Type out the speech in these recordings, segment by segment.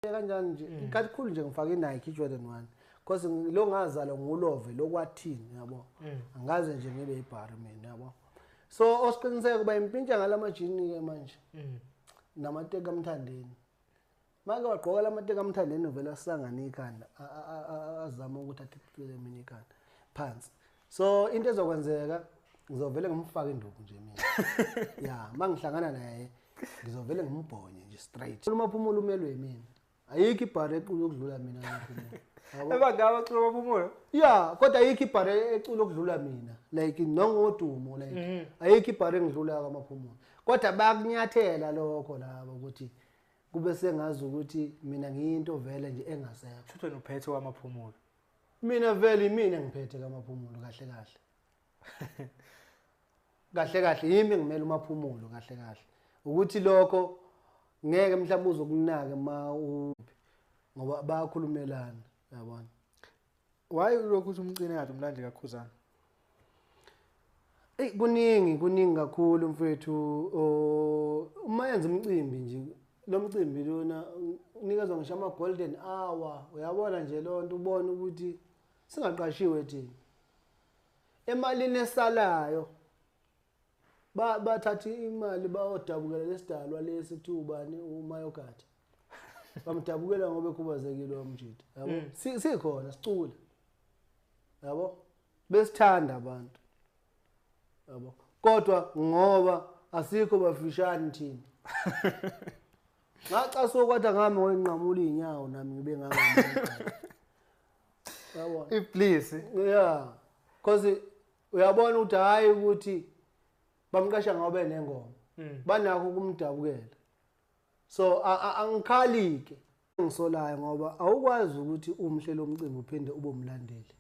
Kanjani nje kakhulu nje ngifake iNike iJordan 1 because lo ngazalwa ngulove lokwathini, yabo, angaze nje ngibe ibhari mina, yabo. So osiqiniseko bayimpintsha ngalamajini ke manje namateki amthandeni. Make wagqoka lamateki amthandeni, uvela asangana ikhanda, azama ukuthi athithile mina ikhanda phansi. So into ezokwenzeka, ngizovele ngimfake induku nje mina ya mangihlangana naye, ngizovele ngimbhonye nje straight. UMaphumulo umelwe yimina, ayikho ibhari ecula ukudlula mina kaMaphumulo, yabo. Ebangaba bacula Maphumulo. Ya, kodwa ayikho ibhari ecula ukudlula mina, like nongodumo, like ayikho ibhari engidlula kaMaphumulo, kodwa bayakunyathela lokho labo ukuthi kube sengazi ukuthi mina ngiyinto vele nje engasekho. Shuthi wena uphethe kwaMaphumulo. Mina vele imina ngiphethe kaMaphumulo kahle kahle. Kahle kahle yimi ngimele uMaphumulo kahle kahle. Ukuthi lokho ngeke mhlawumbe uzokunaka ma u ngoba bayakhulumelana, yabona. Why ulokhu uthi umcine kade umlandeli kaKhuzani? Ey, kuningi, kuningi kakhulu mfethu. Uma yenza umcimbi nje, lo mcimbi lona unikezwa ngisho ama golden hour, uyabona nje lonto, ubona ukuthi singaqashiwe thina. Emalini esalayo ba bathatha imali bayodabukela lesidalwa lesi kuthiwa ubani, uMayogati, bamdabukela ngoba ekhubazekile wamjida, yabo. Sikhona sicula, yabo, besithanda abantu, yabo, kodwa ngoba asikho bafishane thina, ngacasuka kodwa ngami ngoyinqamula iy'nyawo nami ngibe ngangami, yabona. Ibliss. Yeah, cause uyabona ukuthi hhayi ukuthi bamqasha ngoba enengoma, banakho ukumdabukela. So angikhali-ke, ngisolayo ngoba awukwazi ukuthi umhleli womcimbi uphinde ube umlandeli.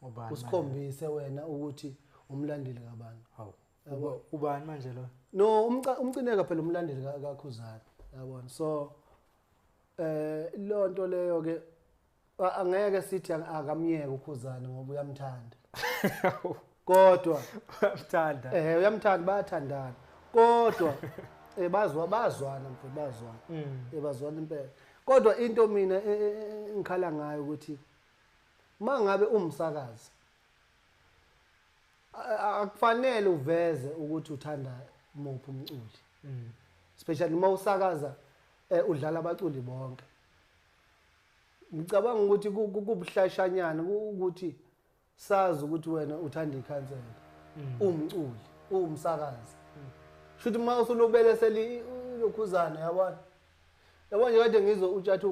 Ubani? Usikhombise wena ukuthi umlandeli kabani. Hawu. Ubani manje lo? No, umcineka phela umlandeli kaKhuzani, yabona. So lonto leyo ke angeke sithi akamyeke uKhuzani ngoba uyamthanda, kodwa Uyamthanda. Uyamthanda, bayathandana, kodwa bazwa bazwana mfowethu, bazwana. Bazwana impela, kodwa into mina engikhala ngayo ukuthi mangabe umsakazi akufanele uveze ukuthi uthanda muphi umculi, especially uma usakaza udlala abaculi bonke. Ngicabanga ukuthi kubuhlashanyana ukuthi sazi ukuthi wena uthanda ikhansela, umculi, uwumsakazi. Shuthi uma usulubelesela ilokhuzana, yabona, yabona nje kade ngizwe utshatha.